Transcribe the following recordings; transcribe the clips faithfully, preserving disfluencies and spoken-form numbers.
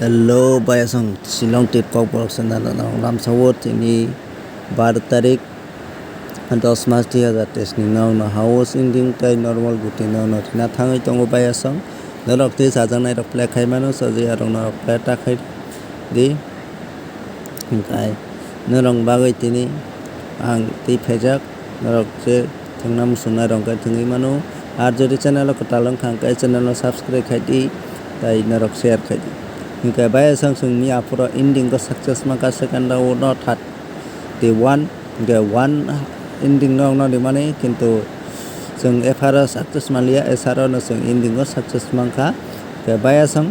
Hello, bayasong Shillong trip kok borok se nana nang lamsa o tini bar tarik dos mas dui hazar teis ni nong no house ending tai normal guti nong no rina thangwi tongo bayasong. Norok tei chajaknai rok play khai mano, chajakya rok norok play ta khai di. Hingkai norok bagwi tini ang tei phaijak, norok je thwngna muchungnai rok khe thwngwi mano. Ar jodi channel o kwtal wngkha hwnkhe channel no subscribe khai di, tai norok share khai di. Hingke bayasong chwng miya phuru ending o success mankha second round o thirty one, hingke one ending no wngna rimani, kintu chwng epharo success manliya, esaro no chwng ending o success mankha. Hingke bayasong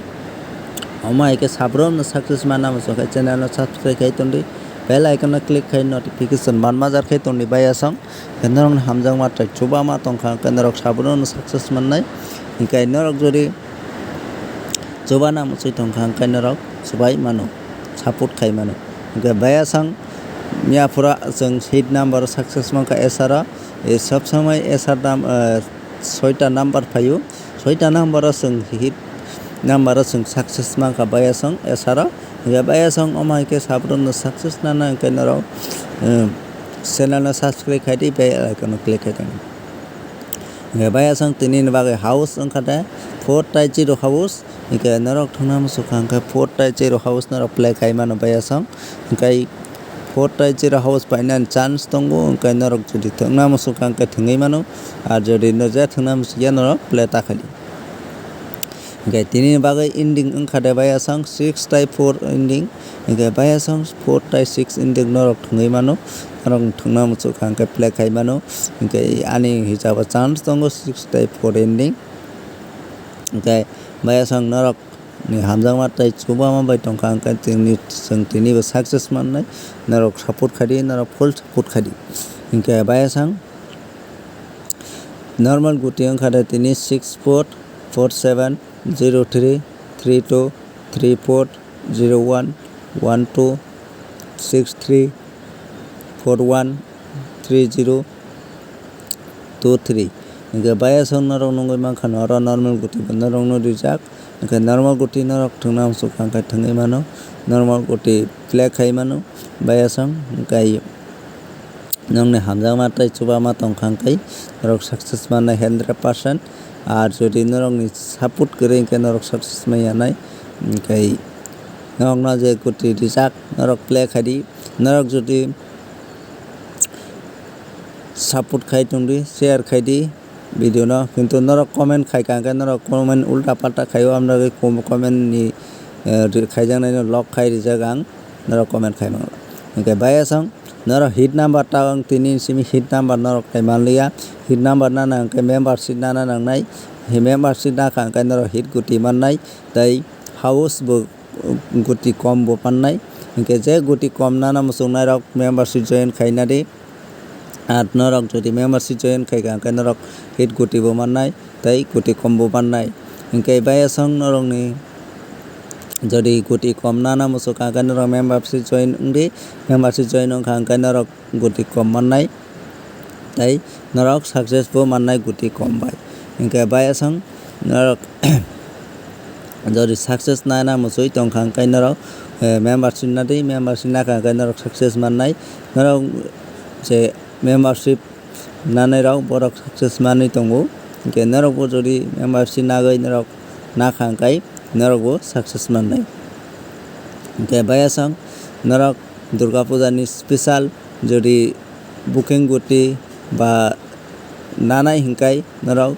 omo hai khe sabrumno success manna muchung khe channel no subscribe khai tondi, bell icon no click khai notification manmajar khai tondi bayasong. Hingke norokni hamjakma tei chubama tongkha, hingke norok sabrumno success mannai. Hingke norok jodi chubana muchung tongkha, hingke norok chubai mano, support khai mano. Hingke bayasong miya phuru chwng hit number o success mankha esaro, e sob somoi esar dam, eh, soita number phaio, soita number o chwng hit number o chwng success mankha bayasong esaro. Hingke bayasong omo hai khe sabrumno success nana hingke norok, eh, channel no subscribe khai di, bell icon no click khai di. Hingke bayasong tini ni bagwi house wngkha de four tai zero house. Hingke norok thwngna muchung kha hingke four tai zero house norok play khai mano bayasong. Hingke four tai zero house painani chance tongo, hingke norok jodi thwngna muchung kha hingke thwngwi mano. Ar jodi no je thwngna muchung ya norok play ta khai di. Hingke tini bagwi ending wngkha de bayasong six tai four ending. Hingke bayasong four tai six ending norok thwngwi mano. Norok thwngna muchung kha hingke play khai mano. Hingke ani hisabo chance tongo six tai four ending. Hingke bayasong norok ni hamjakma tei chubama bai tongkha, hingke tini, chwng tini bo success mannai, norok support khai di, norok full support khai di. Hingke bayasong normal guti wngkha de tini six four four seven zero three three two three four zero one one two six three four one three zero two three. Hingke bayasong norok nugwi mankha no oro normal guti bo norok no rijak. Hingke normal guti norok thwngna muchung kha hingke thwngwi mano. Normal guti play khai mano bayasong, hingke nokni hamjakma tei chubama tongkha hingke norok success mannai hundred percent. Ar jodi norokni support kwrwi hingke norok success manya nai. Hingke norokno je guti rijak norok play khai di. Norok jodi support khai tongdi, share khai di video no, kintu norok comment khai kha hingke norok comment ulta palta khaio, amrogwi com-, comment ni, eh, ri-, khaijaknai no lock khai rijak ang, norok comment khai mano. Hingke bayasong norok hit number ta ang tini simi hit number norok khai manliya, hit number nana hingke membership nana nangnai, he membership nakha hingke norok hit guti mannai, tei house bo guti kom bo mannai. Hingke je guti kom nana muchungnai rok membership join khaina di. Ar norok jodi membership join khai kha, hingke norok hit guti bo mannai, tei guti kom bo mannai. Hingke bayasong norokni jodi guti kom nana muchung kha, hingke norok membership join wng di, membership join wng kha, hingke norok guti kom mannai, tei norok success bo mannai guti kom bai. Hingke bayasong norok jodi success nana muchung tongkha, hingke norok, eh, membership na di, membership nakha, hingke norok success mannai, norok je membership nanai rok borok success manwi tongo, hingke norok bo jodi membership nagwi norok nakha, hingke norok bo success mannai. Hingke bayasong norok Durga Puja ni special jodi booking guti ba nanai hingkai norok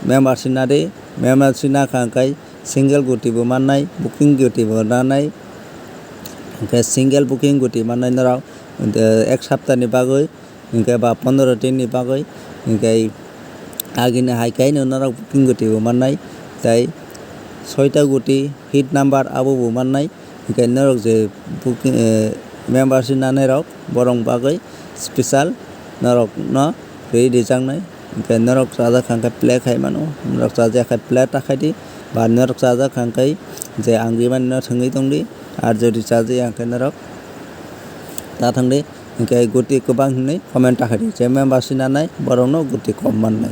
membership nadi, membership nakha hingkai single guti bo mannai, booking guti bo nanai, hingke single booking guti mannai norok, eh, ek sapta ni bagwi. Hingke ba pondro din ni bagwi, hingke agini hai khe no norok booking guti bo mannai, tei soita guti hit number abo bo mannai, hingke norok je booking, eh, membership nanai rok borok bagwi special norok no rwi rijaknai, hingke norok chajak kha hingke play khai mano, norok chajak khe play ta khai di, ba norok chajak kha hingke je ang rimani no thwngwi tong di, ar jodi chajak ya hingke norok ta thang di. Hingke guti kwbang hinwi comment ta khai di, je membership nanai borokno guti kom mannai.